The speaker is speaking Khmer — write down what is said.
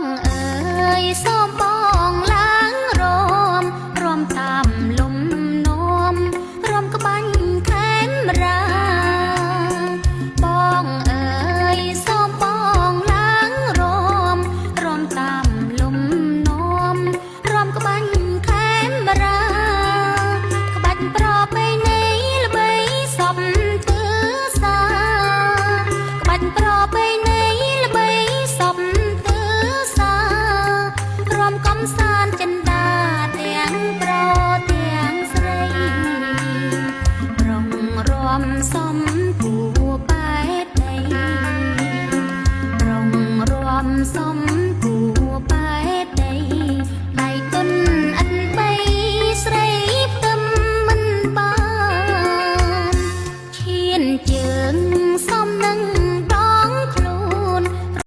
ងអើយសូមបងឡើងរមរំតាមលំនោមរំក្បាញ់ខេមរាបងអើយសូមបងឡើងរមរំតាមលំនោមរំក្បាញ់ខេមរាក្បាច់ប្រពៃណីល្បីសពទើសាក្បាច់ប្រពៃណីល្បីសពទើសា រំកំសាន្តចិន្តាទាំងប្រុសទាំងស្រីប្រងរំសំគួបែបដីប្រងរំសំ